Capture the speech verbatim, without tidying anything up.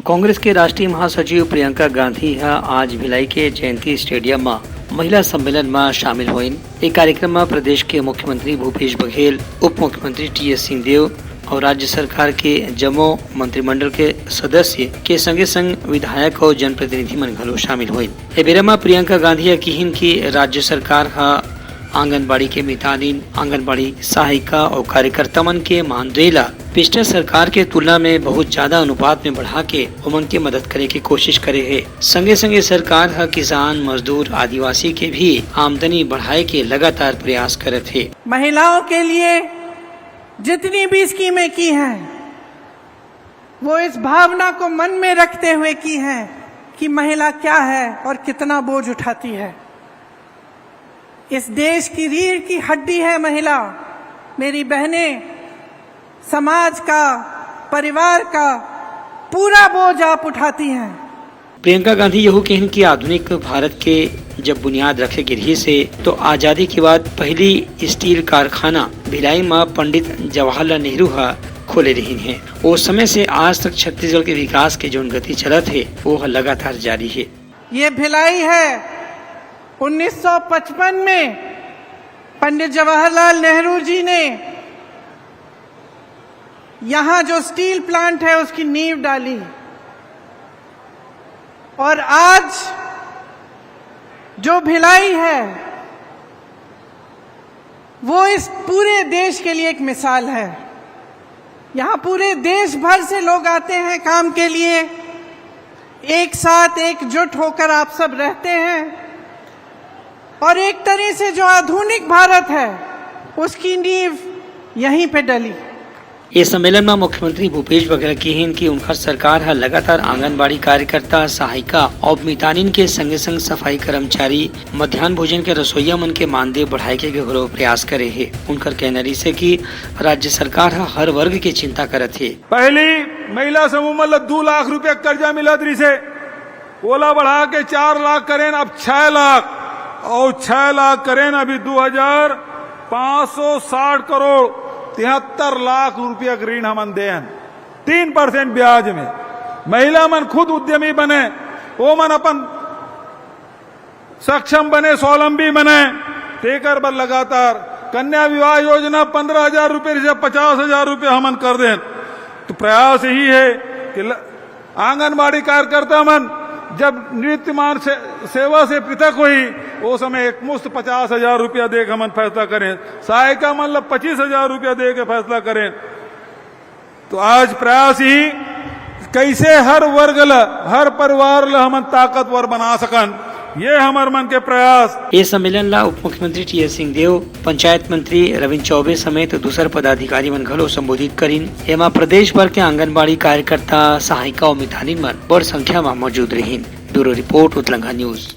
कांग्रेस के राष्ट्रीय महासचिव प्रियंका गांधी ह आज भिलाई के जयंती स्टेडियम म महिला सम्मेलन म शामिल होइन। ए कार्यक्रम म प्रदेश के मुख्यमंत्री भूपेश बघेल, उप मुख्यमंत्री टीएस सिंहदेव अउ राज्य सरकार के जम्मो मंत्रिमंडल के सदस्य के संगे संग विधायक अउ जनप्रतिनिधि मन घलो शामिल होइन। ए बेरा म प्रियंका गांधी ह किहिन कि राज्य सरकार ह आंगनबाड़ी के मितानिन, आंगनबाड़ी सहायिका अउ कार्यकर्ता मन के मानदेय ला पिछला सरकार के तुलना में बहुत ज्यादा अनुपात में बढ़ा के ओमन के मदद करे के कोशिश करे हे। संगे संगे सरकार ह किसान, मजदूर, आदिवासी के भी आमदनी बढ़ाए के लगातार प्रयास करत हे। महिलाओं के लिए जितनी भी स्कीमें की हैं, वो इस भावना को मन में रखते हुए की हैं कि महिला क्या है और कितना बोझ उठाती है। इस देश की रीढ़ की हड्डी है महिला। मेरी बहनें, समाज का, परिवार का पूरा बोझ आप उठाती हैं। प्रियंका गांधी यहू कहिन कि आधुनिक भारत के जब बुनियाद रखे गे रिहिस हे, तो आजादी के बाद पहली स्टील कारखाना भिलाई म पंडित जवाहरलाल नेहरू ह खोले रिहिन हे। ओ समय से आज तक छत्तीसगढ़ के विकास के जौन गति चलत हे, वो ह लगातार जारी हे। ये भिलाई है, उन्नीस सौ पचपन में पंडित जवाहरलाल नेहरू जी ने यहाँ जो स्टील प्लांट है, उसकी नींव डाली, और आज जो भिलाई है, वो इस पूरे देश के लिए एक मिसाल है। यहाँ पूरे देश भर से लोग आते हैं काम के लिए, एक साथ एकजुट होकर आप सब रहते हैं और एक तरह से जो आधुनिक भारत है, उसकी नींव यहीं पे डली। ये सम्मेलन में मुख्यमंत्री भूपेश बघेल किहिन कि उनकर सरकार ह लगातार आंगनबाड़ी कार्यकर्ता, सहायिका और मितानिन के संगे संग सफाई कर्मचारी, मध्यान्ह भोजन के रसोईया मन के मानदेय बढ़ाए के घलो प्रयास करे हे। उनकर कहना रिहिस हे कि राज्य सरकार ह हर वर्ग के चिंता करत हे। पहली महिला समूह मन ल दू लाख रुपया कर्जा मिलत रिहिस हे, ओला बढ़ा के चार लाख करेन, अब छह लाख, और छह लाख करेन अभी दो हजार पाँच सौ साठ करोड़, तिहत्तर लाख रुपया के ऋण हमन देन, तीन परसेंट ब्याज में। महिला मन खुद उद्यमी बने, वो मन अपन सक्षम बने, स्वावलंबी बने, तेकर बर लगातार कन्या विवाह योजना पंद्रह हजार रुपये से पचास हजार रुपये हमन कर देन। तो प्रयास यही है कि ल-, आंगनबाड़ी कार्यकर्ता मन जब नृत्यमान से, सेवा से पृथक होही, वो समय एक मुश्त पचास हजार रुपया दे के हमन फैसला करें, सहायिका मन ला पच्चीस हजार रुपया दे के फैसला करें। तो आज प्रयास ही कैसे हर वर्ग ला, हर परिवार ला हमन ताकतवर बना सकन, ये हमर मन के प्रयास। ये सम्मेलन ला उप मुख्यमंत्री टीएस सिंहदेव, पंचायत मंत्री रविंद्र चौबे समेत दूसर पदाधिकारी मन घलो संबोधित करिन। एमा प्रदेश भर के आंगनबाड़ी कार्यकर्ता, सहायिका अउ मितानिन मन बड़ संख्या म मौजूद रहिन। ब्यूरो रिपोर्ट, उतलंगा न्यूज।